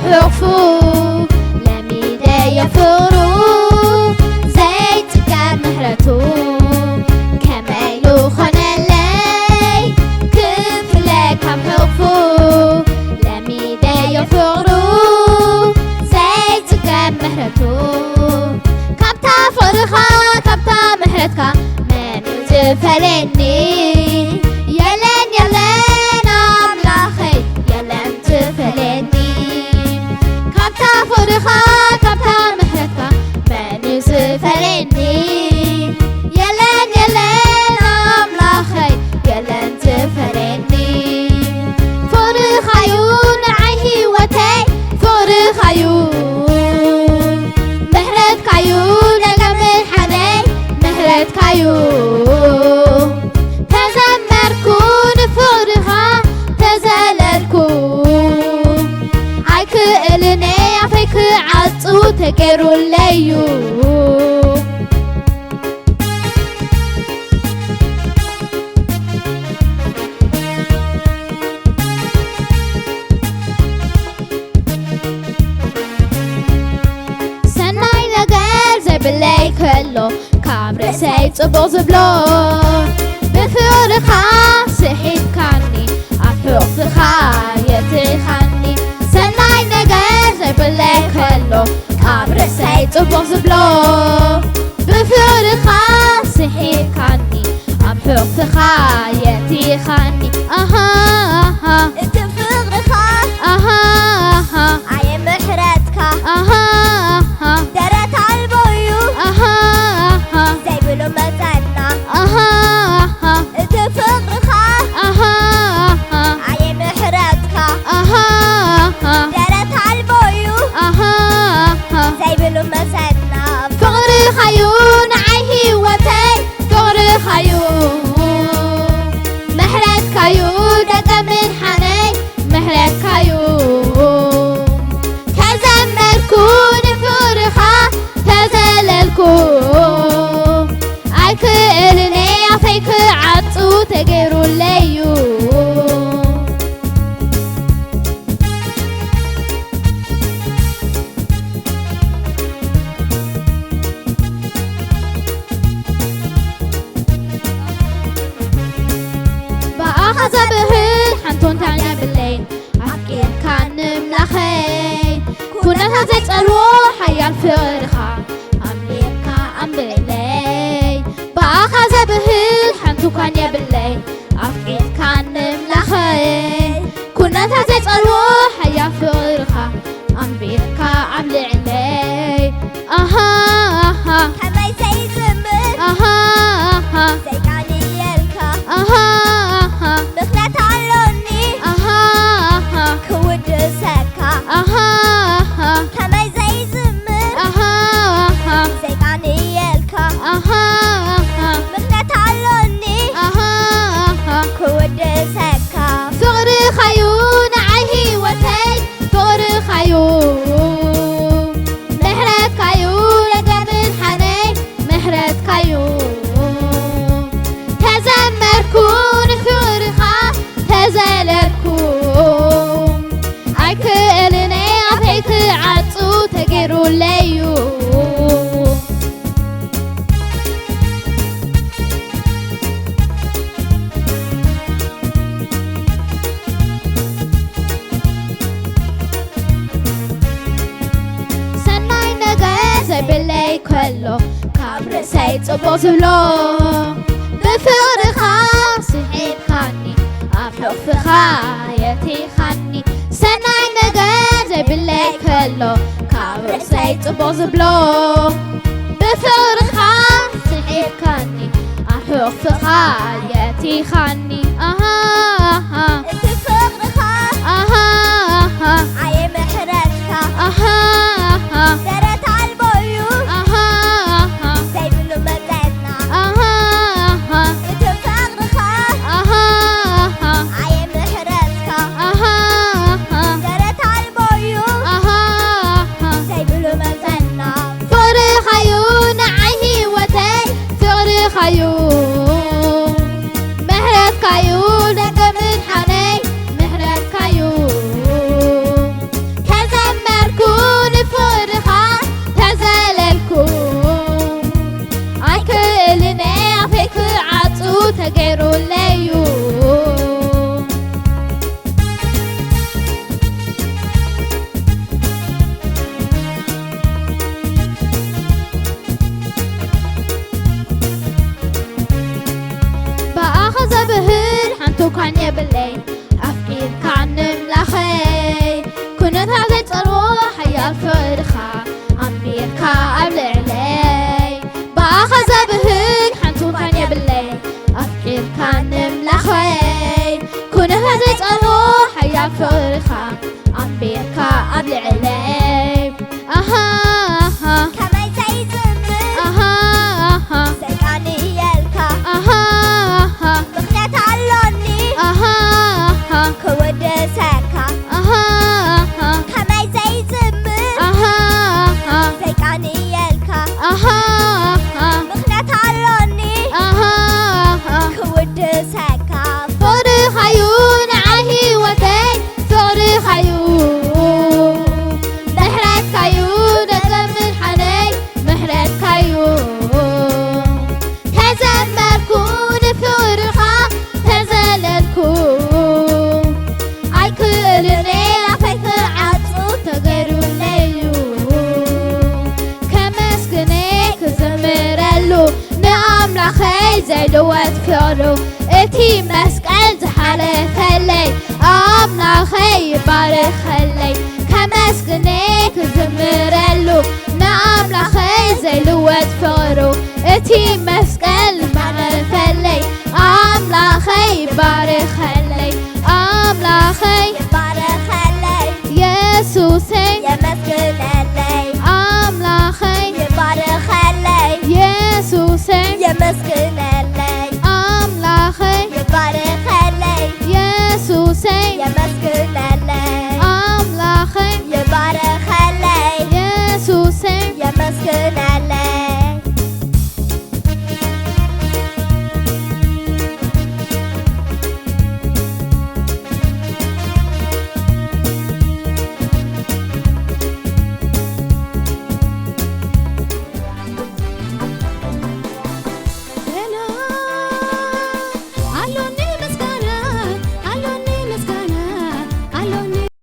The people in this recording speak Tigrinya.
ሕቑፉ ለሚደዮ ፍቕሩ ዘይጽገብ ምሕረቱ ከመይ ልኾነለይ ክፍለ ካብ ሕቑፉ ለሚደዮ ፍቕሩ ዘይጽገብ ምሕረቱ ካብታ ፍቕርኻ ካብታ ምሕረትካ መን እዩ ዝፈለየኒ የለን የለን ኣምላኸይ የለን ትፈለየኒ ካብታ ፍቕርኻ ካብታ ምሕረትካ መን እዩ ዝፈለየኒ የለን የለን ኣምላኸይ የለን ዝፈለየኒ ፍቕርኻዩ ንዓይ ህይወተይ ፍቕርኻዩ ምሕረትካዩ ደገ ምድሓነይ ምሕረትካዩ ተዘመርኩ ንፍቕርኻ ተዘለልኩ ኣይክእልን'የ ኣፈይ ክዓጹ ተገይሩለይ'ዩ ሰናይ ነገር ዘይብለይ ከሎ ካብ ርእሰይ ጽቡቕ ዝብሎ ብፍቕርኻ ስሒትካኒ ኣብ ሕቑፍኻ የእቲኻኒ ሰናይ ነገር ዘይብለይ ከሎ ካብ ርእሰይ ጽቡቕ ዝብሎ ብፍቕርኻ ስሒትካኒ ኣብ ሕቑፍኻ የእቲኻኒ ኣሃ ኣሃ እቲ ፍቕርኻ ኣሃ ኣሃ ኣየ ምሕረትካ ኣሃ ኣሃ ደረት ኣልቦ እዩ ኣሃ ኣሃ ዘይብሉ መጸና ኣሃ ኣሃ እቲ ፍቕርኻ ኣሃ ኣሃ ኣየ ምሕረትካ ኣሃ ኣሃ ደረት ኣልቦ እዩ ኣሃ ኣሃ ዘይብሉ መጸና ፍቕርኻዩ ንዓይ ህይወተይ ፍቕርኻዩ ምሕረትካዩ ደገ ምድሓነይ ምሕረትካዩ ተዘመርኩ ንፍቕርኻ ተዘለልኩ ኣይክእልን'የ ኣፈይ ክዓጹ ተገይሩለይ'ዩ ብኣኻ ዘብህል ሓንቶ እንታን የብለይ ኣፍቂርካ ንምላኸይ ኩነታት ዘይጸልዎ ሓያል ፍቕርኻ ኣንቢርካ ኣንብለይ ብኣኻ ዘብህል ሓንቶ እንኳን የብለይ ኣፍቂርካ ንምላኸይ ኩነታት ዘይጸልዎ ሓያል ፍቕርኻ ኣንቢርካ ኣብ ልዕለይ ኣሃ ኣሃ ከመይ ዘይዝምር ኣሃ ኣሃ ዘይቃንየልካ ኣሃ ኣሃ ምኽንያት ኣሎኒ ኣሃ ኣሃ ክውድሰካ ኣሃ ኣሃ ከመይ ዘይዝምር ኣሃ ኣሃ ዘይቃንየልካ ኣሃ ኣሃ ምኽንያት ኣሎኒ ኣሃ ኣሃ ክውድሰካ ፍቕርኻዩ ንዓይ ህይወተይ ፍቕርኻዩ ምሕረትካዩ ደገ ምድሓነይ ምሕረትካዩ ተዘመርኩ ንፍቕርኻ ተዘለልኩ ኣይክእልን'የ ኣፈይ ክዓጹ ተገይሩለይ'ዩ ሰናይ ነገር ዘይብለይ ከሎ ካብ ርእሰይ ጽቡቕ ዝብሎ ብፍቕርኻ ስሒብካኒ ኣብ ሕቑፍኻ የእቲኻኒ ሰናይ ነገር ዘይብለይ ከሎ ካብ ርእሰይ ጽቡቕ ዝብሎ ብፍቕርኻ ስሒብካኒ ኣብ ሕቑፍኻ የእቲኻኒ ኣሃ ኣሃ እቲ ፍቕርኻ ኣሃ ኣሃ ኣየ ምሕረትካ ኣሃ ኣሃ ደረት ኣልቦ እዩ ኣሃ ኣሃ ዘይብሉ መጸና ኣሃ ኣሃ እቲ ፍቕርኻ ኣሃ ኣሃ ኣየ ምሕረትካ ኣሃ ኣሃ ደረት ኣልቦ እዩ ኣሃ ኣሃ ዘይብሉ መጸና ፍቕርኻዩ ንዓይ ህይወተይ ፍቕርኻዩ ምሕረትካዩ ደገ ምድሓነይ ፍቕርኻ ኣንቢርካ ኣብ ልዕለይ ኣሃ ኣሃ ከመይ ዘይዝምር ኣሃ ኣሃ ዘይቃንየልካ ኣሃ ኣሃ ምኽንያት ኣሎኒ ኣሃ ኣሃ ክውድሰካ ኣሃ ኣሃ ከመይ ዘይዝምር ኣሃ ኣሃ ዘይቃንየልካ ኣሃ ኣሃ ምኽንያት ኣሎኒ ኣሃ ኣሃ ክውድሰካ ፍቕርኻዩ ንዓይ ህይወተይ ፍቕርኻዩ ምሕረትካዩ ደገ ምድሓነይ ምሕረትካዩ ተዘመርኩ ንፍቕርኻ ተዘለልኩ ኣይክእልን ኣፈይ ክዓጹ ተገይሩለዩ ከመስግነ ክዝምረሉ ንኣምላኸይ ዘይልወጥ ፍቕሩ እቲ መስቀል ዝሓለፈለይ ኣምላኸይ ይባረኸለይ ከመስግነ ክዝምረሉ ንኣምላኸይ ዘይልወጥ ፍቕሩ እቲ